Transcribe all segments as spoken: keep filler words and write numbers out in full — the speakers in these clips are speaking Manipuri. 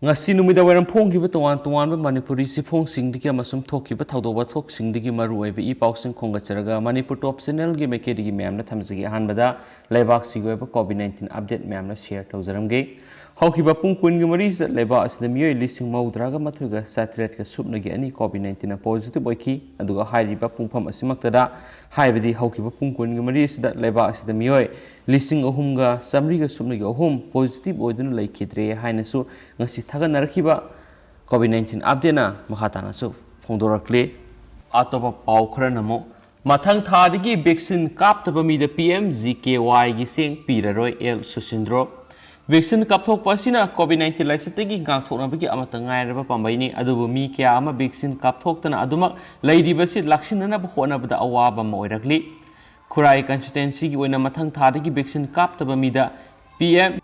ꯉꯁꯤ ꯅꯨꯃꯤꯗꯥꯡ ꯋꯥꯏꯔꯝ ꯐꯣꯡꯈꯤꯕ ꯇꯣꯉꯥꯟ ꯇꯣꯉꯥꯟꯕ ꯃꯅꯤꯄꯨꯔꯤ ꯆꯦꯐꯣꯡꯁꯤꯡꯗꯒꯤ ꯑꯃꯁꯨꯡ ꯊꯣꯛꯈꯤꯕ ꯊꯧꯗꯣꯛ ꯋꯥꯊꯣꯛꯁꯤꯡꯗꯒꯤ ꯃꯔꯨ ꯑꯣꯏꯕ ꯏ ꯄꯥꯎꯁꯤꯡ ꯈꯣꯝꯒꯠꯆꯔꯒ ꯃꯅꯤꯄꯨꯔ ꯇꯣꯞ ꯆꯦꯅꯦꯜꯒꯤ ꯃꯥꯏꯀꯩꯗꯒꯤ ꯃꯌꯥꯝꯅ ꯊꯝꯖꯒꯦ꯫ ꯑꯍꯥꯟꯕꯗ ꯂꯩꯕꯥꯛꯁꯤꯒꯤ ꯑꯣꯏꯕ ꯀꯣꯚꯤꯗ ꯅꯥꯏꯟꯇꯤꯟ ꯑꯞꯗꯦꯠ ꯃꯌꯥꯝꯅ ꯁꯤꯌꯔ ꯇꯧꯖꯔꯝꯒꯦ꯫ ꯍꯧꯈꯤꯕ ꯄꯨꯡ ꯀꯨꯟꯒꯤ ꯃꯔꯤꯁꯤꯗ ꯂꯩꯕꯥꯛ ꯑꯁꯤꯗ ꯃꯤꯑꯣꯏ ꯂꯤꯁꯤꯡ ꯃꯧꯗ꯭ꯔꯥꯒ ꯃꯥꯊꯣꯏꯒ ꯆꯥꯇ꯭ꯔꯦꯠꯀ ꯁꯨꯞꯅꯒꯤ ꯑꯅꯤ ꯀꯣꯚꯤꯗ ꯅꯥꯏꯟꯇꯤꯟꯅ ꯄꯣꯖꯤꯇꯤꯚ ꯑꯣꯏꯈꯤ꯫ ꯑꯗꯨꯒ ꯍꯥꯏꯔꯤꯕ ꯄꯨꯡꯐꯝ ꯑꯁꯤꯃꯛꯇꯗ, ꯍꯥꯏꯕꯗꯤ ꯍꯧꯈꯤꯕ ꯄꯨꯡ ꯀꯨꯟꯒꯤ ꯃꯔꯤ ꯑꯁꯤꯗ ꯂꯩꯕꯥꯛ ꯑꯁꯤꯗ ꯃꯤꯑꯣꯏ ꯂꯤꯁꯤꯡ ꯑꯍꯨꯝꯒ ꯆꯥꯃꯔꯤꯒ ꯁꯨꯞꯅꯒꯤ ꯑꯍꯨꯝ ꯄꯣꯖꯤꯇꯤꯚ ꯑꯣꯏꯗꯨꯅ ꯂꯩꯈꯤꯗ꯭ꯔꯦ ꯍꯥꯏꯅꯁꯨ ꯉꯁꯤ ꯊꯥꯒꯠꯅꯔꯛꯈꯤꯕ ꯀꯣꯚꯤꯗ ꯅꯥꯏꯟꯇꯤꯟ ꯑꯞꯗꯦꯠꯅ ꯃꯈꯥ ꯇꯥꯅꯁꯨ ꯐꯣꯡꯗꯣꯔꯛꯂꯤ꯫ ꯑꯇꯣꯞꯄ ꯄꯥꯎ ꯈꯔꯅ ꯑꯃꯨꯛ, ꯃꯊꯪ ꯊꯥꯗꯒꯤ ꯚꯦꯛꯁꯤꯟ ꯀꯥꯞꯇꯕ ꯃꯤꯗ ꯄꯤ ꯑꯦꯝ ꯖꯤ ꯀꯦ ꯋꯥꯏꯒꯤ ꯆꯦꯡ ꯄꯤꯔꯔꯣꯏ, ꯑꯦꯜ ꯁꯨꯁꯤꯟꯗ꯭ꯔꯣ꯫ ꯚꯦꯛꯁꯤꯟ ꯀꯥꯞꯊꯣꯛꯄ ꯑꯁꯤꯅ ꯀꯣꯚꯤꯗ ꯅꯥꯏꯟꯇꯤꯟ ꯂꯥꯏꯆꯠꯇꯒꯤ ꯉꯥꯛꯊꯣꯛꯅꯕꯒꯤ ꯑꯃꯠꯇ ꯉꯥꯏꯔꯕ ꯄꯥꯝꯕꯩꯅꯤ, ꯑꯗꯨꯕꯨ ꯃꯤ ꯀꯌꯥ ꯑꯃ ꯚꯦꯛꯁꯤꯟ ꯀꯥꯞꯊꯣꯛꯇꯅ ꯑꯗꯨꯃꯛ ꯂꯩꯔꯤꯕꯁꯤ ꯂꯥꯛꯁꯤꯟꯅꯅꯕ ꯍꯣꯠꯅꯕꯗ ꯑꯋꯥꯕ ꯑꯃ ꯑꯣꯏꯔꯛꯂꯤ꯫ ꯈꯨꯔꯥꯏ ꯀꯟꯁꯇꯤꯇ꯭ꯋꯦꯟꯁꯤꯒꯤ ꯑꯣꯏꯅ ꯃꯊꯪ ꯊꯥꯗꯒꯤ ꯚꯦꯛꯁꯤꯟ ꯀꯥꯞꯇꯕ ꯃꯤꯗ ꯄꯤ ꯑꯦꯝ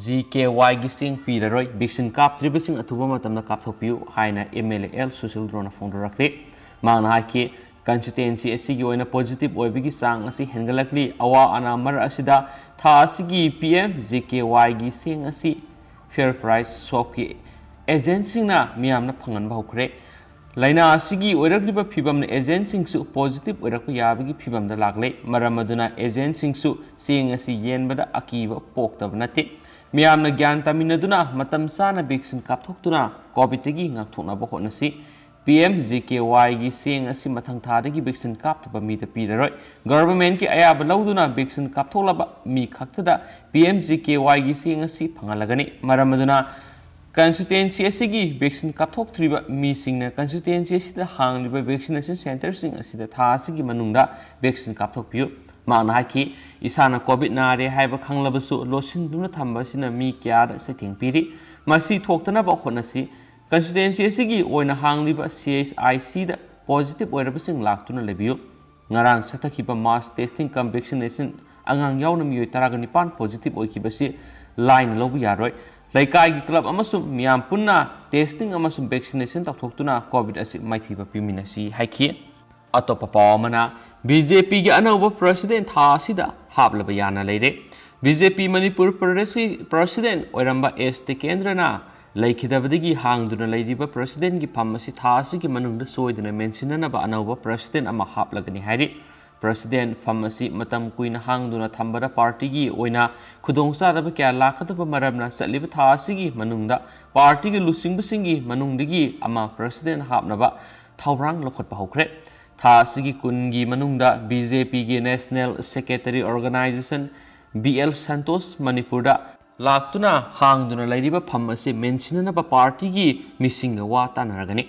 ꯖꯤ ꯀꯦ ꯋꯥꯏꯒꯤ ꯆꯦꯡ ꯄꯤꯔꯔꯣꯏ꯫ ꯚꯦꯛꯁꯤꯟ ꯀꯥꯞꯇ꯭ꯔꯤꯕꯁꯤꯡ ꯑꯊꯨꯕ ꯃꯇꯝꯗ ꯀꯥꯞꯊꯣꯛꯄꯤꯌꯨ ꯍꯥꯏꯅ ꯑꯦꯝ ꯑꯦꯜ ꯑꯦ ꯑꯦꯜ ꯁꯨꯁꯤꯜꯗ꯭ꯔꯣꯅ ꯐꯣꯡꯗꯣꯔꯛꯂꯤ꯫ ꯃꯍꯥꯛꯅ ꯍꯥꯏꯈꯤ, ꯀꯟꯁꯇꯤꯇ꯭ꯋꯦꯟꯁꯤ ꯑꯁꯤꯒꯤ ꯑꯣꯏꯅ ꯄꯣꯖꯤꯇꯤꯚ ꯑꯣꯏꯕꯒꯤ ꯆꯥꯡ ꯑꯁꯤ ꯍꯦꯟꯒꯠꯂꯛꯂꯤ꯫ ꯑꯋꯥ ꯑꯅꯥ ꯃꯔꯛ ꯑꯁꯤꯗ ꯊꯥ ꯑꯁꯤꯒꯤ ꯄꯤ ꯑꯦꯝ ꯖꯤ ꯀꯦ ꯋꯥꯏꯒꯤ ꯆꯦꯡ ꯑꯁꯤ ꯐꯤꯌꯔ ꯄ꯭ꯔꯥꯏꯁ ꯁꯣꯞꯀꯤ ꯑꯦꯖꯦꯟꯁꯤꯡꯅ ꯃꯤꯌꯥꯝꯅ ꯐꯪꯍꯟꯕ ꯍꯧꯈ꯭ꯔꯦ꯫ ꯂꯥꯏꯅꯥ ꯑꯁꯤꯒꯤ ꯑꯣꯏꯔꯛꯂꯤꯕ ꯐꯤꯕꯝꯅ ꯑꯦꯖꯦꯟꯁꯤꯡꯁꯨ ꯄꯣꯖꯤꯇꯤꯚ ꯑꯣꯏꯔꯛꯄ ꯌꯥꯕꯒꯤ ꯐꯤꯕꯝꯗ ꯂꯥꯛꯂꯦ꯫ ꯃꯔꯝ ꯑꯗꯨꯅ ꯑꯦꯖꯦꯟꯁꯤꯡꯁꯨ ꯆꯦꯡ ꯑꯁꯤ ꯌꯦꯟꯕꯗ ꯑꯀꯤꯕ ꯄꯣꯛꯇꯕ ꯅꯠꯇꯦ꯫ ꯃꯤꯌꯥꯝꯅ ꯒ꯭ꯌꯥꯟ ꯇꯥꯃꯤꯟꯅꯗꯨꯅ ꯃꯇꯝ ꯆꯥꯅ ꯚꯦꯛꯁꯤꯟ ꯀꯥꯞꯊꯣꯛꯇꯨꯅ ꯀꯣꯚꯤꯗꯇꯒꯤ ꯉꯥꯛꯊꯣꯛꯅꯕ ꯍꯣꯠꯅꯁꯤ꯫ ꯄꯤ ꯑꯦꯝ ꯖꯤ ꯀꯦ ꯋꯥꯏꯒꯤ ꯆꯦꯡ ꯑꯁꯤ ꯃꯊꯪ ꯊꯥꯗꯒꯤ ꯚꯦꯛꯁꯤꯟ ꯀꯥꯞꯇꯕ ꯃꯤꯗ ꯄꯤꯔꯔꯣꯏ꯫ ꯒꯚꯔꯟꯃꯦꯟꯠꯀꯤ ꯑꯌꯥꯕ ꯂꯧꯗꯨꯅ ꯚꯦꯛꯁꯤꯟ ꯀꯥꯞꯊꯣꯛꯂꯕ ꯃꯤ ꯈꯛꯇꯗ ꯄꯤ ꯑꯦꯝ ꯖꯤ ꯀꯦ ꯋꯥꯏꯒꯤ ꯆꯦꯡ ꯑꯁꯤ ꯐꯪꯍꯜꯂꯒꯅꯤ꯫ ꯃꯔꯝ ꯑꯗꯨꯅ ꯀꯟꯁꯇꯤꯇ꯭ꯋꯦꯟꯁꯤ ꯑꯁꯤꯒꯤ ꯚꯦꯛꯁꯤꯟ ꯀꯥꯞꯊꯣꯛꯇ꯭ꯔꯤꯕ ꯃꯤꯁꯤꯡꯅ ꯀꯟꯁꯇꯤꯇ꯭ꯋꯦꯟꯁꯤ ꯑꯁꯤꯗ ꯍꯥꯡꯂꯤꯕ ꯚꯦꯛꯁꯤꯅꯦꯁꯟ ꯁꯦꯟꯇꯔꯁꯤꯡ ꯑꯁꯤꯗ ꯊꯥ ꯑꯁꯤꯒꯤ ꯃꯅꯨꯡꯗ ꯚꯦꯛꯁꯤꯟ ꯀꯥꯞꯊꯣꯛꯄꯤꯌꯨ꯫ ꯃꯍꯥꯛꯅ ꯍꯥꯏꯈꯤ, ꯏꯁꯥꯅ ꯀꯣꯚꯤꯗ ꯅꯥꯔꯦ ꯍꯥꯏꯕ ꯈꯪꯂꯕꯁꯨ ꯂꯣꯠꯁꯤꯟꯗꯨꯅ ꯊꯝꯕ ꯑꯁꯤꯅ ꯃꯤ ꯀꯌꯥꯗ ꯆꯩꯊꯦꯡ ꯄꯤꯔꯤ꯫ ꯃꯁꯤ ꯊꯣꯛꯇꯅꯕ ꯍꯣꯠꯅꯁꯤ꯫ ꯀꯟꯁꯇꯤꯇ꯭ꯋꯦꯟꯁꯤ ꯑꯁꯤꯒꯤ ꯑꯣꯏꯅ ꯍꯥꯡꯂꯤꯕ ꯁꯤ ꯑꯩꯆ ꯑꯥꯏ ꯁꯤꯗ ꯄꯣꯖꯤꯇꯤꯚ ꯑꯣꯏꯔꯕꯁꯤꯡ ꯂꯥꯛꯇꯨꯅ ꯂꯩꯕꯤꯌꯨ꯫ ꯉꯔꯥꯡ ꯆꯠꯊꯈꯤꯕ ꯃꯥꯁ ꯇꯦꯁꯇꯤꯡ ꯀꯝ ꯚꯦꯛꯁꯤꯅꯦꯁꯟ ꯑꯉꯥꯡ ꯌꯥꯎꯅ ꯃꯤꯑꯣꯏ ꯇꯔꯥꯒ ꯅꯤꯄꯥꯟ ꯄꯣꯖꯤꯇꯤꯚ ꯑꯣꯏꯈꯤꯕꯁꯤ ꯂꯥꯏꯅ ꯂꯧꯕ ꯌꯥꯔꯣꯏ꯫ ꯂꯩꯀꯥꯏꯒꯤ ꯀ꯭ꯂꯕ ꯑꯃꯁꯨꯡ ꯃꯤꯌꯥꯝ ꯄꯨꯟꯅ ꯇꯦꯁꯇꯤꯡ ꯑꯃꯁꯨꯡ ꯚꯦꯛꯁꯤꯅꯦꯁꯟ ꯇꯧꯊꯣꯛꯇꯨꯅ ꯀꯣꯚꯤꯗ ꯑꯁꯤ ꯃꯥꯏꯊꯤꯕ ꯄꯤꯃꯤꯟꯅꯁꯤ ꯍꯥꯏꯈꯤ꯫ ꯑꯇꯣꯞꯄ ꯄꯥꯎ ꯑꯃꯅ, ꯕꯤ ꯖꯦ ꯄꯤꯒꯤ ꯑꯅꯧꯕ ꯄ꯭ꯔꯁꯤꯗꯦꯟꯠ ꯊꯥ ꯑꯁꯤꯗ ꯍꯥꯞꯂꯕ ꯌꯥꯅ ꯂꯩꯔꯦ꯫ ꯕꯤ ꯖꯦ ꯄꯤ ꯃꯅꯤꯄꯨꯔ ꯄ꯭ꯔꯗꯦꯁꯀꯤ ꯄ꯭ꯔꯁꯤꯗꯦꯟꯠ ꯑꯣꯏꯔꯝꯕ ꯑꯦꯁ ꯇꯤꯀꯦꯟꯗ꯭ꯔꯅ ꯂꯩꯈꯤꯗꯕꯗꯒꯤ ꯍꯥꯡꯗꯨꯅ ꯂꯩꯔꯤꯕ ꯄ꯭ꯔꯁꯤꯗꯦꯟꯒꯤ ꯐꯝ ꯑꯁꯤ ꯊꯥ ꯑꯁꯤꯒꯤ ꯃꯅꯨꯡꯗ ꯁꯣꯏꯗꯅ ꯃꯦꯟꯁꯤꯟꯅꯅꯕ ꯑꯅꯧꯕ ꯄ꯭ꯔꯁꯤꯗꯦꯟ ꯑꯃ ꯍꯥꯞꯂꯒꯅꯤ ꯍꯥꯏꯔꯤ꯫ ꯄ꯭ꯔꯁꯤꯗꯦꯟ ꯐꯝ ꯑꯁꯤ ꯃꯇꯝ ꯀꯨꯏꯅ ꯍꯥꯡꯗꯨꯅ ꯊꯝꯕꯗ ꯄꯥꯔꯇꯤꯒꯤ ꯑꯣꯏꯅ ꯈꯨꯗꯣꯡꯆꯥꯗꯕ ꯀꯌꯥ ꯂꯥꯛꯀꯗꯕ ꯃꯔꯝꯅ ꯆꯠꯂꯤꯕ ꯊꯥ ꯑꯁꯤꯒꯤ ꯃꯅꯨꯡꯗ ꯄꯥꯔꯇꯤꯒꯤ ꯂꯨꯆꯤꯡꯕꯁꯤꯡꯒꯤ ꯃꯅꯨꯡꯗꯒꯤ ꯑꯃ ꯄ꯭ꯔꯁꯤꯗꯦꯟ ꯍꯥꯞꯅꯕ ꯊꯧꯔꯥꯡ ꯂꯧꯈꯠꯄ ꯍꯧꯈ꯭ꯔꯦ꯫ ꯊꯥ ꯑꯁꯤꯒꯤ ꯀꯨꯟꯒꯤ ꯃꯅꯨꯡꯗ ꯕꯤ ꯖꯦ ꯄꯤꯒꯤ national secretary organisation B L Santosh ꯃꯅꯤꯄꯨꯔꯗ ꯂꯥꯛꯇꯨꯅ ꯍꯥꯡꯗꯨꯅ ꯂꯩꯔꯤꯕ ꯐꯝ ꯑꯁꯤ ꯃꯦꯟꯁꯤꯟꯅꯅꯕ ꯄꯥꯔꯇꯤꯒꯤ ꯃꯤꯁꯤꯡꯒ ꯋꯥ ꯇꯥꯅꯔꯒꯅꯤ꯫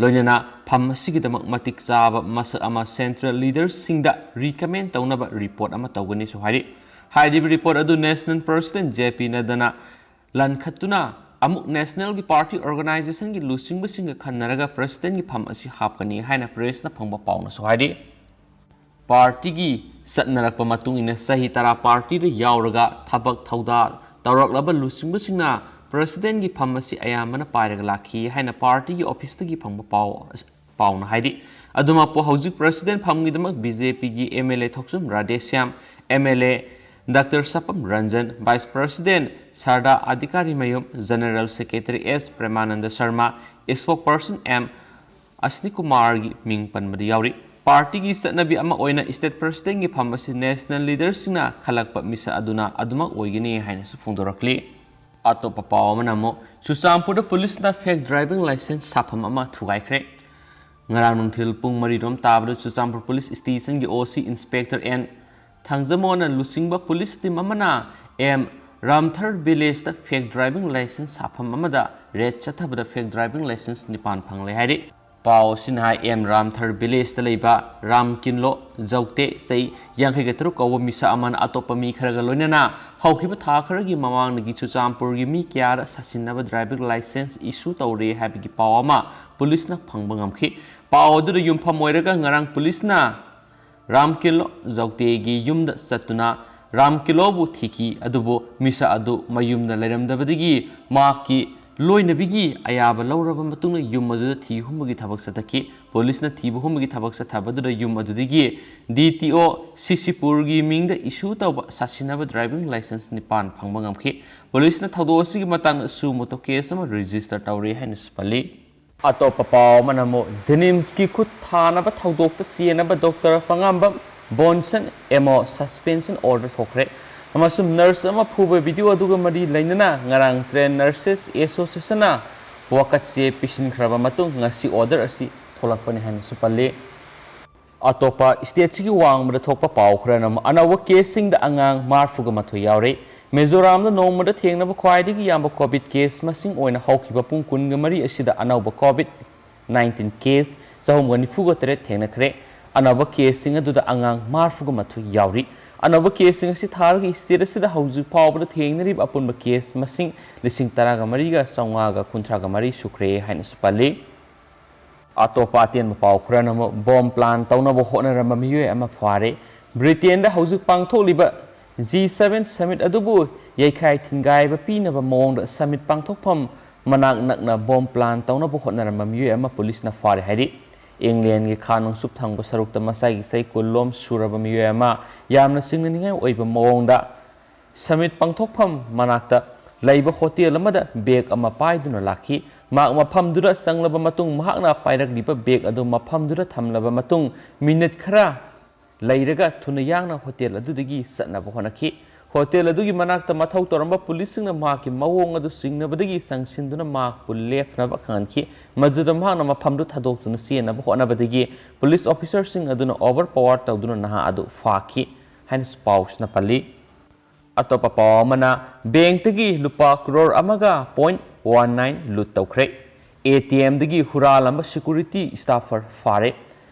ꯂꯣꯏꯅꯅ ꯐꯝ ꯑꯁꯤꯒꯤꯗꯃꯛ ꯃꯇꯤꯛ ꯆꯥꯕ ꯃꯁꯛ ꯑꯃ ꯁꯦꯟꯇ꯭ꯔꯦꯜ ꯂꯤꯗꯔꯁꯤꯡꯗ ꯔꯤꯀꯃꯦꯟ ꯇꯧꯅꯕ ꯔꯤꯄꯣꯔꯠ ꯑꯃ ꯇꯧꯒꯅꯤꯁꯨ ꯍꯥꯏꯔꯤ꯫ ꯍꯥꯏꯔꯤꯕ ꯔꯤꯄꯣꯔꯠ ꯑꯗꯨ ꯅꯦꯁꯅꯦꯜ ꯄ꯭ꯔꯁꯤꯗꯦꯟ ꯖꯦ ꯄꯤ ꯅꯗ꯭ꯗꯥꯅ ꯂꯟꯈꯠꯇꯨꯅ ꯑꯃꯨꯛ ꯅꯦꯁꯅꯦꯜꯒꯤ ꯄꯥꯔꯇꯤ ꯑꯣꯔꯒꯅꯥꯏꯖꯦꯁꯟꯒꯤ ꯂꯨꯆꯤꯡꯕꯁꯤꯡꯒ ꯈꯟꯅꯔꯒ ꯄ꯭ꯔꯁꯤꯗꯦꯟꯒꯤ ꯐꯝ ꯑꯁꯤ ꯍꯥꯞꯀꯅꯤ ꯍꯥꯏꯅ ꯄ꯭ꯔꯦꯁꯅ ꯐꯪꯕ ꯄꯥꯎꯅꯁꯨ ꯍꯥꯏꯔꯤ꯫ ꯄꯥꯔꯇꯤꯒꯤ ꯆꯠꯅꯔꯛꯄ ꯃꯇꯨꯡ ꯏꯟꯅ ꯆꯍꯤ ꯇꯔꯥ ꯄꯥꯔꯇꯤꯗ ꯌꯥꯎꯔꯒ ꯊꯕꯛ ꯊꯧꯗꯥ ꯇꯧꯔꯛꯂꯕ ꯂꯨꯆꯤꯡꯕꯁꯤꯡꯅ ꯄ꯭ꯔꯁꯤꯗꯦꯟꯒꯤ ꯐꯝ ꯑꯁꯤ ꯑꯌꯥꯝꯕꯅ ꯄꯥꯏꯔꯒ ꯂꯥꯛꯈꯤ ꯍꯥꯏꯅ ꯄꯥꯔꯇꯤꯒꯤ ꯑꯣꯐꯤꯁꯇꯒꯤ ꯐꯪꯕ ꯄꯥꯎ, ꯄꯥꯎꯅ ꯍꯥꯏꯔꯤ꯫ ꯑꯗꯨꯃꯛꯄꯨ ꯍꯧꯖꯤꯛ ꯄ꯭ꯔꯁꯤꯗꯦꯟ ꯐꯝꯒꯤꯗꯃꯛ ꯕꯤ ꯖꯦ ꯄꯤꯒꯤ M L A Thokchom Radheshyam, M L A doctor Sapam Ranjan, vice president Sarda Adhikarimayum, general secretary S Premananda Sharma, spokesperson M ꯑꯁꯅꯤꯀꯨꯃꯥꯔꯒꯤ ꯃꯤꯡ ꯄꯟꯕꯗ ꯌꯥꯎꯔꯤ꯫ ꯄꯥꯔꯇꯤꯒꯤ ꯆꯠꯅꯕꯤ ꯑꯃ ꯑꯣꯏꯅ ꯁ꯭ꯇꯦꯠ ꯄ꯭ꯔꯁꯤꯗꯦꯟꯒꯤ ꯐꯝ ꯑꯁꯤ ꯅꯦꯁꯅꯦꯜ ꯂꯤꯗꯔꯁꯤꯡꯅ ꯈꯜꯂꯛꯄ ꯃꯤꯁꯛ ꯑꯗꯨꯅ ꯑꯗꯨꯃꯛ ꯑꯣꯏꯒꯅꯤ ꯍꯥꯏꯅꯁꯨ ꯐꯣꯡꯗꯣꯔꯛꯂꯤ꯫ ꯑꯇꯣꯞꯄ ꯄꯥꯎ ꯑꯃꯅ ꯑꯃꯨꯛ ꯆꯨꯔꯆꯥꯟꯄꯨꯔꯗ ꯄꯨꯂꯤꯁꯅ ꯐꯦꯛ ꯗ꯭ꯔꯥꯏꯚꯤꯡ ꯂꯥꯏꯁꯦꯟꯁ ꯁꯥꯐꯝ ꯑꯃ ꯊꯨꯒꯥꯏꯈ꯭ꯔꯦ꯫ ꯉꯔꯥꯡ ꯅꯨꯡꯊꯤꯜ ꯄꯨꯡ ꯃꯔꯤꯔꯣꯝ ꯇꯥꯕꯗ ꯆꯨꯔꯆꯥꯟꯄꯨꯔ ꯄꯨꯂꯤꯁ ꯁ꯭ꯇꯦꯁꯟꯒꯤ ꯑꯣ ꯁꯤ ꯏꯟꯁꯄꯦꯛꯇꯔ ꯑꯦꯟ ꯊꯥꯡꯖꯃꯣꯟꯅ ꯂꯨꯆꯤꯡꯕ ꯄꯨꯂꯤꯁ ꯇꯤꯝ ꯑꯃꯅ ꯑꯦꯝ ꯔꯥꯝꯊꯔ ꯚꯤꯂꯦꯖꯇ ꯐꯦꯛ ꯗ꯭ꯔꯥꯏꯚꯤꯡ ꯂꯥꯏꯁꯦꯟꯁ ꯁꯥꯐꯝ ꯑꯃꯗ ꯔꯦꯗ ꯆꯠꯊꯕꯗ ꯐꯦꯛ ꯗ꯭ꯔꯥꯏꯚꯤꯡ ꯂꯥꯏꯁꯦꯟꯁ ꯅꯤꯄꯥꯟ ꯐꯪꯂꯦ ꯍꯥꯏꯔꯤ꯫ ꯄꯥꯎ ꯑꯁꯤꯅ ꯍꯥꯏ, ꯑꯦꯝ ꯔꯥꯝꯊꯔ ꯚꯤꯂꯦꯖꯇ ꯂꯩꯕ ꯔꯥꯝ ꯀꯤꯟꯂꯣ ꯖꯧꯇꯦ, ꯆꯍꯤ ꯌꯥꯡꯈꯩꯒ ꯇꯔꯨꯛ ꯀꯧꯕ ꯃꯤꯁꯛ ꯑꯃꯅ ꯑꯇꯣꯞꯄ ꯃꯤ ꯈꯔꯒ ꯂꯣꯏꯅꯅ ꯍꯧꯈꯤꯕ ꯊꯥ ꯈꯔꯒꯤ ꯃꯃꯥꯡꯗꯒꯤ ꯆꯨꯔꯆꯥꯟꯄꯨꯔꯒꯤ ꯃꯤ ꯀꯌꯥꯗ ꯁꯥꯁꯤꯟꯅꯕ ꯗ꯭ꯔꯥꯏꯚꯤꯡ ꯂꯥꯏꯁꯦꯟꯁ ꯏꯁꯨ ꯇꯧꯔꯦ ꯍꯥꯏꯕꯒꯤ ꯄꯥꯎ ꯑꯃ ꯄꯨꯂꯤꯁꯅ ꯐꯪꯕ ꯉꯝꯈꯤ꯫ ꯄꯥꯎ ꯑꯗꯨꯗ ꯌꯨꯝꯐꯝ ꯑꯣꯏꯔꯒ ꯉꯔꯥꯡ ꯄꯨꯂꯤꯁꯅ ꯔꯥꯝ ꯀꯤꯟꯂꯣ ꯖꯧꯇꯦꯒꯤ ꯌꯨꯝꯗ ꯆꯠꯇꯨꯅ ꯔꯥꯝ ꯀꯤꯟꯂꯣꯕꯨ ꯊꯤꯈꯤ, ꯑꯗꯨꯕꯨ ꯃꯤꯁꯛ ꯑꯗꯨ ꯃꯌꯨꯝꯗ ꯂꯩꯔꯝꯗꯕꯗꯒꯤ ꯃꯍꯥꯛꯀꯤ ꯂꯣꯏꯅꯕꯤꯒꯤ ꯑꯌꯥꯕ ꯂꯧꯔꯕ ꯃꯇꯨꯡꯗ ꯌꯨꯝ ꯑꯗꯨꯗ ꯊꯤ ꯍꯨꯝꯕꯒꯤ ꯊꯕꯛ ꯆꯠꯊꯈꯤ꯫ ꯄꯨꯂꯤꯁꯅ ꯊꯤꯕ ꯍꯨꯝꯕꯒꯤ ꯊꯕꯛ ꯆꯠꯊꯕꯗꯨꯗ ꯌꯨꯝ ꯑꯗꯨꯗꯒꯤ ꯗꯤ ꯇꯤ ꯑꯣ ꯁꯤꯁꯤꯄꯨꯔꯒꯤ ꯃꯤꯡꯗ ꯏꯁꯨ ꯇꯧꯕ ꯁꯥꯁꯤꯟꯅꯕ ꯗ꯭ꯔꯥꯏꯚꯤꯡ ꯂꯥꯏꯁꯦꯟꯁ ꯅꯤꯄꯥꯟ ꯐꯪꯕ ꯉꯝꯈꯤ꯫ ꯄꯨꯂꯤꯁꯅ ꯊꯧꯗꯣꯛ ꯑꯁꯤꯒꯤ ꯃꯇꯥꯡꯗ ꯁꯨ ꯃꯣꯇꯣ ꯀꯦꯁ ꯑꯃ ꯔꯦꯖꯤꯁꯇꯔ ꯇꯧꯔꯦ ꯍꯥꯏꯅꯁꯨ ꯄꯜꯂꯤ꯫ ꯑꯇꯣꯞꯄ ꯄꯥꯎ ꯑꯃꯅ ꯑꯃꯨꯛ ꯖꯦꯅꯤꯝꯁꯀꯤ ꯈꯨꯠ ꯊꯥꯅꯕ ꯊꯧꯗꯣꯛꯇ ꯆꯦꯟꯅꯕ doctor ꯄꯉꯥꯝꯕꯝ ꯕꯣꯟꯁꯟ M O suspension order ꯊꯣꯛꯈ꯭ꯔꯦ ꯑꯃꯁꯨꯡ ꯅꯔꯁ ꯑꯃ ꯐꯨꯕ ꯚꯤꯗꯤꯑꯣ ꯑꯗꯨꯒ ꯃꯔꯤ ꯂꯩꯅꯅ ꯉꯔꯥꯡ ꯇ꯭ꯔꯦꯟ ꯅꯔꯁꯦꯁ ꯑꯦꯁꯣꯁꯤꯌꯦꯁꯟꯅ ꯋꯥꯀꯠ ꯆꯦ ꯄꯤꯁꯤꯟꯈ꯭ꯔꯕ ꯃꯇꯨꯡ ꯉꯁꯤ ꯑꯣꯔꯗꯔ ꯑꯁꯤ ꯊꯣꯛꯂꯛꯄꯅꯤ ꯍꯥꯏꯅꯁꯨ ꯄꯜꯂꯤ꯫ ꯑꯇꯣꯞꯄ ꯁ꯭ꯇꯦꯠꯁꯤꯒꯤ ꯋꯥꯡꯃꯗ ꯊꯣꯛꯄ ꯄꯥꯎ ꯈꯔꯅ ꯑꯃꯨꯛ ꯑꯅꯧꯕ ꯀꯦꯁꯁꯤꯡꯗ ꯑꯉꯥꯡ ꯃꯔꯤꯐꯨꯒ ꯃꯥꯊꯣꯏ ꯌꯥꯎꯔꯦ꯫ ꯃꯤꯖꯣꯔꯥꯝꯗ ꯅꯣꯡꯃꯗ ꯊꯦꯡꯅꯕ ꯈ꯭ꯋꯥꯏꯗꯒꯤ ꯌꯥꯝꯕ ꯀꯣꯚꯤꯗ ꯀꯦꯁ ꯃꯁꯤꯡ ꯑꯣꯏꯅ ꯍꯧꯈꯤꯕ ꯄꯨꯡ ꯀꯨꯟꯒ ꯃꯔꯤ ꯑꯁꯤꯗ ꯑꯅꯧꯕ ꯀꯣꯚꯤꯗ ꯅꯥꯏꯟꯇꯤꯟ ꯀꯦꯁ ꯆꯍꯨꯝꯒ ꯅꯤꯐꯨꯒ ꯇꯔꯦꯠ ꯊꯦꯡꯅꯈ꯭ꯔꯦ꯫ ꯑꯅꯧꯕ ꯀꯦꯁꯁꯤꯡ ꯑꯗꯨꯗ ꯑꯉꯥꯡ ꯃꯔꯤꯐꯨꯒ ꯃꯥꯊꯣꯏ ꯌꯥꯎꯔꯤ꯫ ꯑꯅꯧꯕ ꯀꯦꯁꯁꯤꯡ ꯑꯁꯤ ꯊꯥꯔꯒ ꯁ꯭ꯇꯦꯠ ꯑꯁꯤꯗ ꯍꯧꯖꯤꯛ ꯐꯥꯎꯕꯗ ꯊꯦꯡꯅꯔꯤꯕ ꯑꯄꯨꯟꯕ ꯀꯦꯁ ꯃꯁꯤꯡ ꯂꯤꯁꯤꯡ ꯇꯔꯥꯒ ꯃꯔꯤꯒ ꯆꯥꯝꯃꯉꯥꯒ ꯀꯨꯟꯊ꯭ꯔꯥꯒ ꯃꯔꯤ ꯁꯨꯈ꯭ꯔꯦ ꯍꯥꯏꯅꯁꯨ ꯄꯜꯂꯤ꯫ ꯑꯇꯣꯞꯄ ꯑꯇꯦꯟꯕ ꯄꯥꯎ ꯈꯔꯅ ꯑꯃꯨꯛ ꯕꯣꯝ ꯄ꯭ꯂꯥꯟ ꯇꯧꯅꯕ ꯍꯣꯠꯅꯔꯝꯕ ꯃꯤꯑꯣꯏ ꯑꯃ ꯐꯥꯔꯦ꯫ ꯕ꯭ꯔꯤꯇꯦꯟꯗ ꯍꯧꯖꯤꯛ ꯄꯥꯡꯊꯣꯛꯂꯤꯕ ꯖꯤ ꯁꯚꯦꯟ ꯁꯃꯤꯠ ꯑꯗꯨꯕꯨ ꯌꯩꯈꯥꯏ ꯊꯤꯟꯒꯥꯏꯕ ꯄꯤꯅꯕ ꯃꯑꯣꯡꯗ ꯁꯃꯤꯠ ꯄꯥꯡꯊꯣꯛꯐꯝ ꯃꯅꯥꯛ ꯅꯛꯅ ꯕꯣꯝ ꯄ꯭ꯂꯥꯟ ꯇꯧꯅꯕ ꯍꯣꯠꯅꯔꯝꯕ ꯃꯤꯑꯣꯏ ꯑꯃ ꯄꯨꯂꯤꯁꯅ ꯐꯥꯔꯦ ꯍꯥꯏꯔꯤ꯫ ꯏꯪꯂꯦꯟꯒꯤ ꯈꯥ ꯅꯣꯡꯆꯨꯞ ꯊꯪꯕ ꯁꯔꯨꯛꯇ ꯃꯁꯥꯒꯤ ꯆꯍꯤ ꯀꯨꯟꯂꯣꯝ ꯁꯨꯔꯕ ꯃꯤꯑꯣꯏ ꯑꯃ ꯌꯥꯝꯅ ꯆꯤꯡꯅꯅꯤꯡꯉꯥꯏ ꯑꯣꯏꯕ ꯃꯑꯣꯡꯗ ꯁꯃꯤꯠ ꯄꯥꯡꯊꯣꯛꯐꯝ ꯃꯅꯥꯛꯇ ꯂꯩꯕ ꯍꯣꯇꯦꯜ ꯑꯃꯗ ꯕꯦꯒ ꯑꯃ ꯄꯥꯏꯗꯨꯅ ꯂꯥꯛꯈꯤ꯫ ꯃꯍꯥꯛ ꯃꯐꯝꯗꯨꯗ ꯆꯪꯂꯕ ꯃꯇꯨꯡ ꯃꯍꯥꯛꯅ ꯄꯥꯏꯔꯛꯂꯤꯕ ꯕꯦꯒ ꯑꯗꯨ ꯃꯐꯝꯗꯨꯗ ꯊꯝꯂꯕ ꯃꯇꯨꯡ ꯃꯤꯅꯤꯠ ꯈꯔ ꯂꯩꯔꯒ ꯊꯨꯅ ꯌꯥꯡꯅ ꯍꯣꯇꯦꯜ ꯑꯗꯨꯗꯒꯤ ꯆꯠꯅꯕ ꯍꯣꯠꯅꯈꯤ꯫ ꯍꯣꯇꯦꯜ ꯑꯗꯨꯒꯤ ꯃꯅꯥꯛꯇ ꯃꯊꯧ ꯇꯧꯔꯝꯕ ꯄꯨꯂꯤꯁꯁꯤꯡꯅ ꯃꯍꯥꯛꯀꯤ ꯃꯑꯣꯡ ꯑꯗꯨ ꯆꯤꯡꯅꯕꯗꯒꯤ ꯆꯪꯁꯤꯟꯗꯨꯅ ꯃꯍꯥꯛꯄꯨ ꯂꯦꯞꯅꯕ ꯈꯪꯍꯟꯈꯤ꯫ ꯃꯗꯨꯗ ꯃꯍꯥꯛꯅ ꯃꯐꯝꯗꯨ ꯊꯥꯗꯣꯛꯇꯨꯅ ꯆꯦꯟꯅꯕ ꯍꯣꯠꯅꯕꯗꯒꯤ ꯄꯨꯂꯤꯁ ꯑꯣꯐꯤꯁꯔꯁꯤꯡ ꯑꯗꯨꯅ ꯑꯣꯚꯔ ꯄꯥꯋꯔ ꯇꯧꯗꯨꯅ ꯅꯍꯥ ꯑꯗꯨ ꯐꯥꯈꯤ ꯍꯥꯏꯅꯁꯨ ꯄꯥꯎꯁꯤꯅ ꯄꯜꯂꯤ꯫ ꯑꯇꯣꯞꯄ ꯄꯥꯎ ꯑꯃꯅ, ꯕꯦꯡꯛꯇꯒꯤ ꯂꯨꯄꯥ ꯀ꯭ꯔꯣꯔ ꯑꯃꯒ ꯄꯣꯏꯟꯠ ꯋꯥꯟ ꯅꯥꯏꯟ ꯂꯨꯠ ꯇꯧꯈ꯭ꯔꯦ꯫ ꯑꯦ ꯇꯤ ꯑꯦꯝꯗꯒꯤ ꯍꯨꯔꯥꯜꯂꯝꯕ ꯁꯦꯀ꯭ꯌꯨꯔꯤꯇꯤ ꯁ꯭ꯇꯥꯐꯔ ꯐꯥꯔꯦ꯫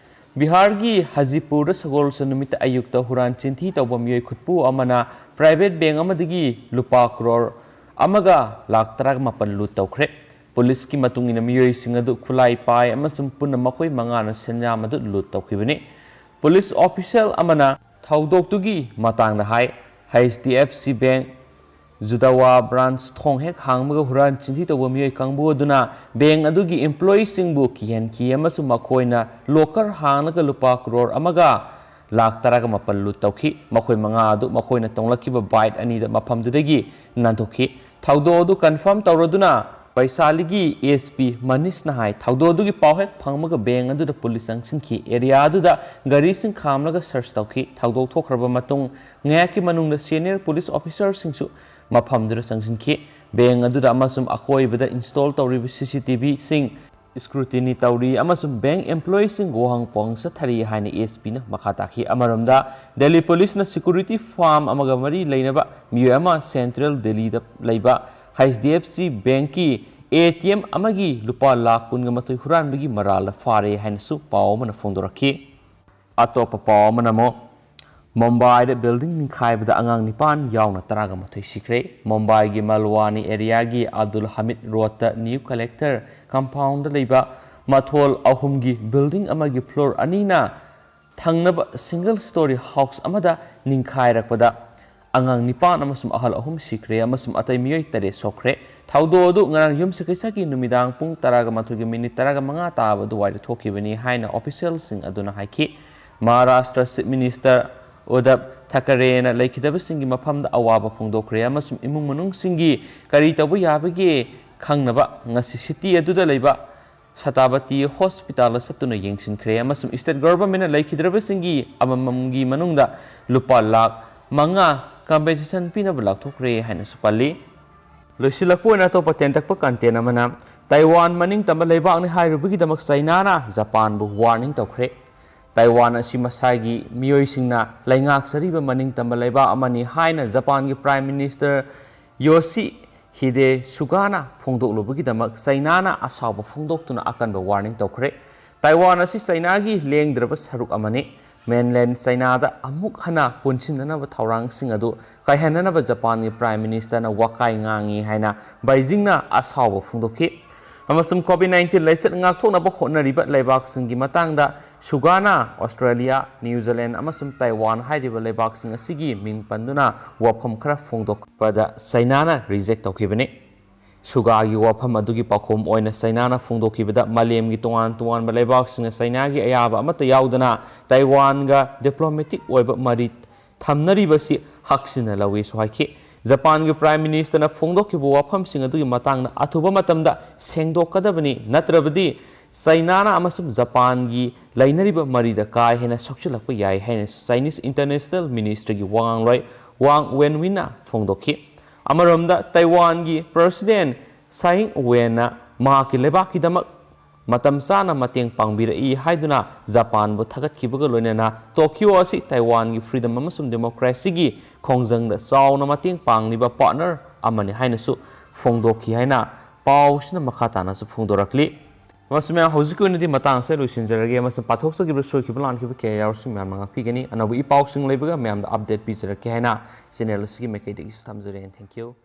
ꯕꯤꯍꯥꯔꯒꯤ ꯍꯖꯤꯄꯨꯔꯗ ꯁꯒꯣꯜꯁꯦꯟ ꯅꯨꯃꯤꯠꯇ ꯑꯌꯨꯛꯇ ꯍꯨꯔꯥꯟ ꯆꯤꯟꯊꯤ ꯇꯧꯕ ꯃꯤꯑꯣꯏ ꯈꯨꯠꯄꯨ ꯑꯃꯅ ꯄ꯭ꯔꯥꯏꯚꯦꯠ ꯕꯦꯡꯛ ꯑꯃꯗꯒꯤ ꯂꯨꯄꯥ ꯀ꯭ꯔꯣꯔ ꯑꯃꯒ ꯂꯥꯈ ꯇꯔꯥꯃꯥꯄꯜ ꯂꯨꯠ ꯇꯧꯈ꯭ꯔꯦ꯫ ꯄꯨꯂꯤꯁꯀꯤ ꯃꯇꯨꯡ ꯏꯟꯅ ꯃꯤꯑꯣꯏꯁꯤꯡ ꯑꯗꯨ ꯈꯨꯠꯂꯥꯏ ꯄꯥꯏ ꯑꯃꯁꯨꯡ ꯄꯨꯟꯅ ꯃꯈꯣꯏ ꯃꯉꯥꯅ ꯁꯦꯟꯌꯥꯝ ꯑꯗꯨ ꯂꯨꯠ ꯇꯧꯈꯤꯕꯅꯤ꯫ ꯄꯨꯂꯤꯁ ꯑꯣꯐꯤꯁꯤꯌꯦꯜ ꯑꯃꯅ ꯊꯧꯗꯣꯛꯇꯨꯒꯤ ꯃꯇꯥꯡꯗ ꯍꯥꯏ, H D F C bank, ꯖꯨꯗꯥꯋꯥ ꯕ꯭ꯔꯥꯟꯁ ꯊꯣꯡ ꯍꯦꯛ ꯍꯥꯡꯕꯒ ꯍꯨꯔꯥꯟ ꯆꯤꯟꯊꯤ ꯇꯧꯕ ꯃꯤꯑꯣꯏ ꯀꯥꯡꯕꯨ ꯑꯗꯨꯅ ꯕꯦꯡ ꯑꯗꯨꯒꯤ ꯏꯝꯄ꯭ꯂꯣꯌꯤꯁꯤꯡꯕꯨ ꯀꯤꯍꯟꯈꯤ ꯑꯃꯁꯨꯡ ꯃꯈꯣꯏꯅ ꯂꯣꯀꯔ ꯍꯥꯡꯂꯒ ꯂꯨꯄꯥ ꯀ꯭ꯔꯣꯔ ꯑꯃꯒ ꯂꯥꯈ ꯇꯔꯥꯒ ꯃꯥꯄꯜ ꯂꯨꯠ ꯇꯧꯈꯤ꯫ ꯃꯈꯣꯏ ꯃꯉꯥ ꯑꯗꯨ ꯃꯈꯣꯏꯅ ꯇꯣꯡꯂꯛꯈꯤꯕ ꯕꯥꯏꯛ ꯑꯅꯤꯗ ꯃꯐꯝꯗꯨꯗꯒꯤ ꯅꯥꯟꯊꯣꯛꯈꯤ꯫ ꯊꯧꯗꯣꯛ ꯑꯗꯨ ꯀꯟꯐꯥꯔꯝ ꯇꯧꯔꯗꯨꯅ ꯕꯩꯁꯥꯂꯤꯒꯤ ꯑꯦꯁ ꯄꯤ ꯃꯅꯤꯁꯅ ꯍꯥꯏ, ꯊꯧꯗꯣꯛ ꯑꯗꯨꯒꯤ ꯄꯥꯎ ꯍꯦꯛ ꯐꯪꯕꯒ ꯕꯦꯡ ꯑꯗꯨꯗ ꯄꯨꯂꯤꯁ ꯆꯪꯁꯤꯟꯈꯤ꯫ ꯑꯦꯔꯤꯌꯥ ꯑꯗꯨꯗ ꯒꯥꯔꯤꯁꯤꯡ ꯈꯥꯝꯂꯒ ꯁꯔꯆ ꯇꯧꯈꯤ꯫ ꯊꯧꯗꯣꯛ ꯊꯣꯛꯈ꯭ꯔꯕ ꯃꯇꯨꯡ ꯉꯥꯏꯍꯥꯛꯀꯤ ꯃꯅꯨꯡꯗ ꯁꯦꯅꯤꯌꯔ ꯄꯨꯂꯤꯁ ꯑꯣꯐꯤꯁꯔꯁꯤꯡꯁꯨ ꯃꯐꯝꯗꯨꯗ ꯆꯪꯁꯤꯟꯈꯤ꯫ ꯕꯦꯡ ꯑꯗꯨꯗ ꯑꯃꯁꯨꯡ ꯑꯀꯣꯏꯕꯗ ꯏꯟꯁꯇꯣꯜ ꯇꯧꯔꯤꯕ ꯁꯤ ꯁꯤ ꯇꯤ ꯚꯤꯁꯤꯡ ꯁ꯭ꯀ꯭ꯔꯨꯇꯤꯅꯤ ꯇꯧꯔꯤ ꯑꯃꯁꯨꯡ ꯕꯦꯡ ꯑꯦꯝꯄ꯭ꯂꯣꯌꯤꯁꯤꯡ ꯋꯥꯍꯪ ꯄꯥꯎꯍꯪ ꯆꯠꯊꯔꯤ ꯍꯥꯏꯅ ꯑꯦꯁ ꯄꯤꯅ ꯃꯈꯥ ꯇꯥꯈꯤ꯫ ꯑꯃꯔꯣꯝꯗ, ꯗꯦꯜꯂꯤ ꯄꯨꯂꯤꯁꯅ ꯁꯦꯀ꯭ꯌꯨꯔꯤꯇꯤ ꯐꯥꯔꯝ ꯑꯃꯒ ꯃꯔꯤ ꯂꯩꯅꯕ ꯃꯤꯑꯣꯏ ꯑꯃ ꯁꯦꯟꯇ꯭ꯔꯦꯜ ꯗꯦꯜꯂꯤꯗ ꯂꯩꯕ ꯑꯩꯆ ꯗꯤ ꯑꯦꯐ ꯁꯤ ꯕꯦꯡꯛꯀꯤ ꯑꯦ ꯇꯤ ꯑꯦꯝ ꯑꯃꯒꯤ ꯂꯨꯄꯥ ꯂꯥꯈ ꯀꯨꯟꯒ ꯃꯥꯊꯣꯏ ꯍꯨꯔꯥꯟꯕꯒꯤ ꯃꯔꯥꯜꯗ ꯐꯥꯔꯦ ꯍꯥꯏꯅꯁꯨ ꯄꯥꯎ ꯑꯃꯅ ꯐꯣꯡꯗꯣꯔꯛꯈꯤ꯫ ꯑꯇꯣꯞꯄ ꯄꯥꯎ ꯑꯃꯅ ꯑꯃꯨꯛ, ꯃꯨꯝꯕꯥꯏꯗ ꯕꯤꯜꯗꯤꯡ ꯅꯤꯡꯈꯥꯏꯕꯗ ꯑꯉꯥꯡ ꯅꯤꯄꯥꯟ ꯌꯥꯎꯅ ꯇꯔꯥꯒ ꯃꯥꯊꯣꯏ ꯁꯤꯈ꯭ꯔꯦ꯫ ꯃꯨꯝꯕꯥꯏꯒꯤ ꯃꯜꯋꯥꯅꯤ ꯑꯦꯔꯤꯌꯥꯒꯤ ꯑꯕꯗꯨꯜ ꯍꯃꯤꯗ ꯔꯣꯗꯇ ꯅ꯭ꯌꯨ ꯀꯂꯦꯛꯇꯔ ꯀꯝꯄꯥꯎꯟꯗ ꯂꯩꯕ ꯃꯊꯣꯜ ꯑꯍꯨꯝꯒꯤ ꯕꯤꯜꯗꯤꯡ ꯑꯃꯒꯤ ꯐ꯭ꯂꯣꯔ ꯑꯅꯤꯅ ꯊꯪꯅꯕ ꯁꯤꯡꯒꯜ ꯁ꯭ꯇꯣꯔꯤ ꯍꯥꯎꯁ ꯑꯃꯗ ꯅꯤꯡꯈꯥꯏꯔꯛꯄꯗ ꯑꯉꯥꯡ ꯅꯤꯄꯥꯟ ꯑꯃꯁꯨꯡ ꯑꯍꯜ ꯑꯍꯨꯝ ꯁꯤꯈ꯭ꯔꯦ ꯑꯃꯁꯨꯡ ꯑꯇꯩ ꯃꯤꯑꯣꯏ ꯇꯔꯦꯠ ꯁꯣꯛꯈ꯭ꯔꯦ꯫ ꯊꯧꯗꯣꯛ ꯑꯗꯨ ꯉꯔꯥꯡ ꯌꯨꯝꯁꯀꯩꯁꯒꯤ ꯅꯨꯃꯤꯗꯥꯡ ꯄꯨꯡ ꯇꯔꯥꯒ ꯃꯥꯊꯣꯏꯒꯤ ꯃꯤꯅꯤꯠ ꯇꯔꯥꯒ ꯃꯉꯥ ꯇꯥꯕ ꯑꯗꯨꯋꯥꯏꯗ ꯊꯣꯛꯈꯤꯕꯅꯤ ꯍꯥꯏꯅ ꯑꯣꯐꯤꯁꯤꯌꯦꯜꯁꯤꯡ ꯑꯗꯨꯅ ꯍꯥꯏꯈꯤ꯫ ꯃꯍꯥꯔꯥꯁꯇ꯭ꯔ ꯆꯤꯐ ꯃꯤꯅꯤꯁꯇꯔ ꯎꯗꯕ ꯊꯥꯀꯔꯦꯅ ꯂꯩꯈꯤꯗꯕꯁꯤꯡꯒꯤ ꯃꯐꯝꯗ ꯑꯋꯥꯕ ꯐꯣꯡꯗꯣꯛꯈ꯭ꯔꯦ ꯑꯃꯁꯨꯡ ꯏꯃꯨꯡ ꯃꯅꯨꯡꯁꯤꯡꯒꯤ ꯀꯔꯤ ꯇꯧꯕ ꯌꯥꯕꯒꯦ ꯈꯪꯅꯕ ꯉꯁꯤ ꯁꯤꯇꯤ ꯑꯗꯨꯗ ꯂꯩꯕ ꯁꯇꯥꯕꯇꯤ ꯍꯣꯁꯄꯤꯇꯥꯜꯗ ꯆꯠꯇꯨꯅ ꯌꯦꯡꯁꯤꯟꯈ꯭ꯔꯦ ꯑꯃꯁꯨꯡ ꯁ꯭ꯇꯦꯠ ꯒꯚꯔꯟꯃꯦꯟꯠꯅ ꯂꯩꯈꯤꯗ꯭ꯔꯕꯁꯤꯡꯒꯤ ꯑꯃꯃꯝꯒꯤ ꯃꯅꯨꯡꯗ ꯂꯨꯄꯥ ꯂꯥꯈ ꯃꯉꯥ ꯀꯝꯄꯦꯟꯁꯦꯁꯟ ꯄꯤꯅꯕ ꯂꯥꯎꯊꯣꯛꯈ꯭ꯔꯦ ꯍꯥꯏꯅꯁꯨ ꯄꯜꯂꯤ꯫ ꯂꯣꯏꯁꯤꯜꯂꯛꯄ ꯑꯣꯏꯅ ꯑꯇꯣꯞꯄ ꯇꯦꯟꯇꯛꯄ ꯀꯟꯇꯦꯟ ꯑꯃꯅ, ꯇꯥꯏꯋꯥꯟ ꯃꯅꯤꯡꯇꯝꯕ ꯂꯩꯕꯥꯛꯅꯤ ꯍꯥꯏꯔꯨꯕꯒꯤꯗꯃꯛ ꯆꯩꯅꯥꯅ ꯖꯄꯥꯟꯕꯨ ꯋꯥꯔꯅꯤꯡ ꯇꯧꯈ꯭ꯔꯦ꯫ ꯇꯥꯏꯋꯥꯟ ꯑꯁꯤ ꯃꯁꯥꯒꯤ ꯃꯤꯑꯣꯏꯁꯤꯡꯅ ꯂꯩꯉꯥꯛꯆꯔꯤꯕ ꯃꯅꯤꯡꯇꯝꯕ ꯂꯩꯕꯥꯛ ꯑꯃꯅꯤ ꯍꯥꯏꯅ ꯖꯄꯥꯟꯒꯤ ꯄ꯭ꯔꯥꯏꯝ ꯃꯤꯅꯤꯁꯇꯔ ꯌꯣꯁꯤ ꯍꯤꯗꯦ ꯁꯨꯒꯥꯅ ꯐꯣꯡꯗꯣꯛꯂꯨꯕꯒꯤꯗꯃꯛ ꯆꯩꯅꯥꯅ ꯑꯁꯥꯎꯕ ꯐꯣꯡꯗꯣꯛꯇꯨꯅ ꯑꯀꯟꯕ ꯋꯥꯔꯅꯤꯡ ꯇꯧꯈ꯭ꯔꯦ꯫ ꯇꯥꯏꯋꯥꯟ ꯑꯁꯤ ꯆꯩꯅꯥꯒꯤ ꯂꯦꯡꯗ꯭ꯔꯕ ꯁꯔꯨꯛ ꯑꯃꯅꯤ꯫ ꯃꯦꯟꯂꯦꯟ ꯆꯩꯅꯥꯗ ꯑꯃꯨꯛ ꯍꯟꯅ ꯄꯨꯟꯁꯤꯟꯅꯅꯕ ꯊꯧꯔꯥꯡꯁꯤꯡ ꯑꯗꯨ ꯀꯥꯏꯍꯟꯅꯅꯕ ꯖꯄꯥꯟꯒꯤ ꯄ꯭ꯔꯥꯏꯝ ꯃꯤꯅꯤꯁꯇꯔꯅ ꯋꯥꯀꯥꯏ ꯉꯥꯡꯉꯤ ꯍꯥꯏꯅ ꯕꯩꯖꯤꯡꯅ ꯑꯁꯥꯎꯕ ꯐꯣꯡꯗꯣꯛꯈꯤ꯫ ꯑꯃꯁꯨꯡ ꯀꯣꯚꯤꯗ ꯅꯥꯏꯟꯇꯤꯟ ꯂꯥꯏꯆꯠ ꯉꯥꯛꯊꯣꯛꯅꯕ ꯍꯣꯠꯅꯔꯤꯕ ꯂꯩꯕꯥꯛꯁꯤꯡꯒꯤ ꯃꯇꯥꯡꯗ ꯁꯨꯒꯥꯅ ꯑꯣꯁꯇ꯭ꯔꯦꯂꯤꯌꯥ, ꯅ꯭ꯌꯨ ꯖꯤꯂꯦꯟ ꯑꯃꯁꯨꯡ ꯇꯥꯏꯋꯥꯟ ꯍꯥꯏꯔꯤꯕ ꯂꯩꯕꯥꯛꯁꯤꯡ ꯑꯁꯤꯒꯤ ꯃꯤꯡ ꯄꯟꯗꯨꯅ ꯋꯥꯐꯝ ꯈꯔ ꯐꯣꯡꯗꯣꯛꯄꯗ ꯆꯩꯅꯥꯅ ꯔꯤꯖꯦꯛ ꯇꯧꯈꯤꯕꯅꯤ꯫ ꯁꯨꯒꯥꯒꯤ ꯋꯥꯐꯝ ꯑꯗꯨꯒꯤ ꯄꯥꯎꯈꯨꯝ ꯑꯣꯏꯅ ꯆꯩꯅꯥꯅ ꯐꯣꯡꯗꯣꯛꯈꯤꯕꯗ ꯃꯥꯂꯦꯝꯒꯤ ꯇꯣꯉꯥꯟ ꯇꯣꯉꯥꯟꯕ ꯂꯩꯕꯥꯛꯁꯤꯡꯅ ꯆꯩꯅꯥꯒꯤ ꯑꯌꯥꯕ ꯑꯃꯠꯇ ꯌꯥꯎꯗꯅ ꯇꯥꯏꯋꯥꯟꯒ ꯗꯤꯄ꯭ꯂꯣꯃꯦꯇꯤꯛ ꯑꯣꯏꯕ ꯃꯔꯤ ꯊꯝꯅꯔꯤꯕꯁꯤ ꯍꯛꯁꯤꯟꯅ ꯂꯧꯏꯁꯨ ꯍꯥꯏꯈꯤ꯫ ꯖꯄꯥꯟꯒꯤ ꯄ꯭ꯔꯥꯏꯝ ꯃꯤꯅꯤꯁꯇꯔꯅ ꯐꯣꯡꯗꯣꯛꯈꯤꯕ ꯋꯥꯐꯝꯁꯤꯡ ꯑꯗꯨꯒꯤ ꯃꯇꯥꯡꯗ ꯑꯊꯨꯕ ꯃꯇꯝꯗ ꯁꯦꯡꯗꯣꯛꯀꯗꯕꯅꯤ, ꯅꯠꯇ꯭ꯔꯕꯗꯤ ꯆꯩꯅꯥꯅ ꯑꯃꯁꯨꯡ ꯖꯄꯥꯟꯒꯤ ꯂꯩꯅꯔꯤꯕ ꯃꯔꯤꯗ ꯀꯥ ꯍꯦꯟꯅ ꯁꯣꯛꯆꯤꯜꯂꯛꯄ ꯌꯥꯏ ꯍꯥꯏꯅ ꯆꯥꯏꯅꯤꯁ ꯏꯟꯇꯔꯅꯦꯁꯅꯦꯜ ꯃꯤꯅꯤꯁꯇꯔꯒꯤ ꯋꯥꯉꯥꯡꯂꯣꯏ ꯋꯥꯡ ꯋꯦꯟꯋꯤꯟꯅ ꯐꯣꯡꯗꯣꯛꯈꯤ꯫ ꯑꯃꯔꯣꯝꯗ ꯇꯥꯏꯋꯥꯟꯒꯤ ꯄ꯭ꯔꯁꯤꯗꯦꯟ ꯁꯥꯏ ꯏꯪ ꯋꯦꯟꯅ ꯃꯍꯥꯛꯀꯤ ꯂꯩꯕꯥꯛꯀꯤꯗꯃꯛ ꯃꯇꯝ ꯆꯥꯅ ꯃꯇꯦꯡ ꯄꯥꯡꯕꯤꯔꯛꯏ ꯍꯥꯏꯗꯨꯅ ꯖꯄꯥꯟꯕꯨ ꯊꯥꯒꯠꯈꯤꯕꯒ ꯂꯣꯏꯅꯅ ꯇꯣꯀꯤꯌꯣ ꯑꯁꯤ ꯇꯥꯏꯋꯥꯟꯒꯤ ꯐ꯭ꯔꯤꯗꯝ ꯑꯃꯁꯨꯡ ꯗꯦꯃꯣꯀ꯭ꯔꯦꯁꯤꯒꯤ ꯈꯣꯡꯖꯪꯗ ꯆꯥꯎꯅ ꯃꯇꯦꯡ ꯄꯥꯡꯂꯤꯕ ꯄꯥꯔꯠꯅꯔ ꯑꯃꯅꯤ ꯍꯥꯏꯅꯁꯨ ꯐꯣꯡꯗꯣꯛꯈꯤ ꯍꯥꯏꯅ ꯄꯥꯎꯁꯤꯅ ꯃꯈꯥ ꯇꯥꯅꯁꯨ ꯐꯣꯡꯗꯣꯔꯛꯂꯤ꯫ ꯑꯃꯁꯨꯡ ꯃꯌꯥꯝ, ꯍꯧꯖꯤꯛꯀꯤ ꯑꯣꯏꯅꯗꯤ ꯃꯇꯥꯡ ꯑꯁꯤꯗ ꯂꯣꯏꯁꯤꯟꯖꯔꯒꯦ ꯑꯃꯁꯨꯡ ꯄꯥꯊꯣꯛꯆꯈꯤꯕ ꯁꯣꯏꯈꯤꯕ ꯂꯥꯟꯈꯤꯕ ꯀꯌꯥ ꯌꯥꯎꯔꯁꯨ ꯃꯌꯥꯝꯅ ꯉꯥꯛꯄꯤꯒꯅꯤ꯫ ꯑꯅꯧꯕ ꯏ ꯄꯥꯎꯁꯤꯡ ꯂꯩꯕꯒ ꯃꯌꯥꯝꯗ ꯑꯞꯗꯦꯠ ꯄꯤꯖꯔꯛꯀꯦ ꯍꯥꯏꯅ ꯆꯦꯅꯦꯜ ꯑꯁꯤꯒꯤ ꯃꯥꯏꯀꯩꯗꯒꯤꯁꯨ ꯊꯝꯖꯔꯦ꯫ Thank you꯫